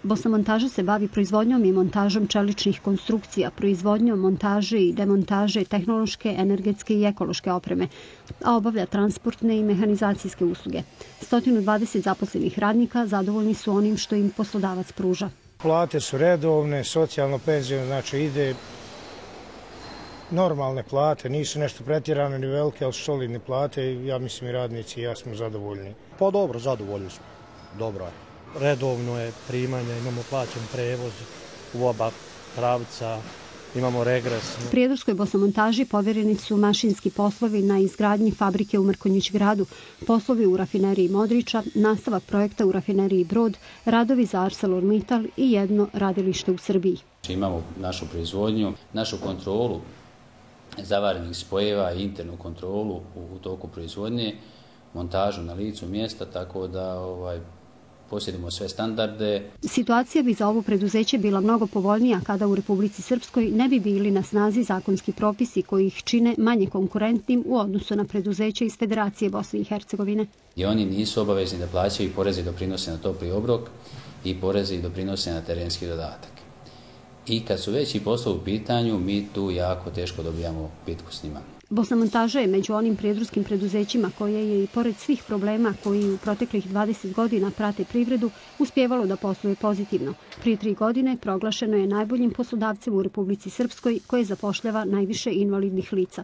Bosna montaža se bavi proizvodnjom i montažom čeličnih konstrukcija, proizvodnjom, montaže i demontaže tehnološke, energetske i ekološke opreme, a obavlja transportne i mehanizacijske usluge. 120 zaposlenih radnika zadovoljni su onim što im poslodavac pruža. Plate su redovne, socijalno penzijno, znači ide normalne plate, nisu nešto pretjerane ni velike, ali su solidne plate i ja mislim i radnici i ja smo zadovoljni. Pa dobro, zadovoljni smo. Dobro je. Redovno je primanje, imamo plaćen prevoz u oba pravca, imamo regres. Prijedorskoj Bosnamontaži povjereni su mašinski poslovi na izgradnji fabrike u Mrkonjić gradu, poslovi u rafineriji Modriča, nastavak projekta u rafineriji Brod, radovi za ArcelorMittal i jedno radilište u Srbiji. Imamo našu proizvodnju, našu kontrolu zavarenih spojeva i internu kontrolu u toku proizvodnje, montažu na licu mjesta, tako da posjedimo sve standarde. Situacija bi za ovo preduzeće bila mnogo povoljnija kada u Republici Srpskoj ne bi bili na snazi zakonski propisi koji ih čine manje konkurentnim u odnosu na preduzeće iz Federacije Bosne i Hercegovine. I oni nisu obavezni da plaćaju poreze i doprinose na topli obrok i poreze i doprinose na terenski dodatak. I kad su veći poslovi u pitanju, mi tu jako teško dobijamo bitku s njima. Bosnamontaža je među onim prijedorskim preduzećima koje je i pored svih problema koji u proteklih 20 godina prate privredu uspjevalo da posluje pozitivno. Prije 3 godine proglašeno je najboljim poslodavcem u Republici Srpskoj koje zapošljava najviše invalidnih lica.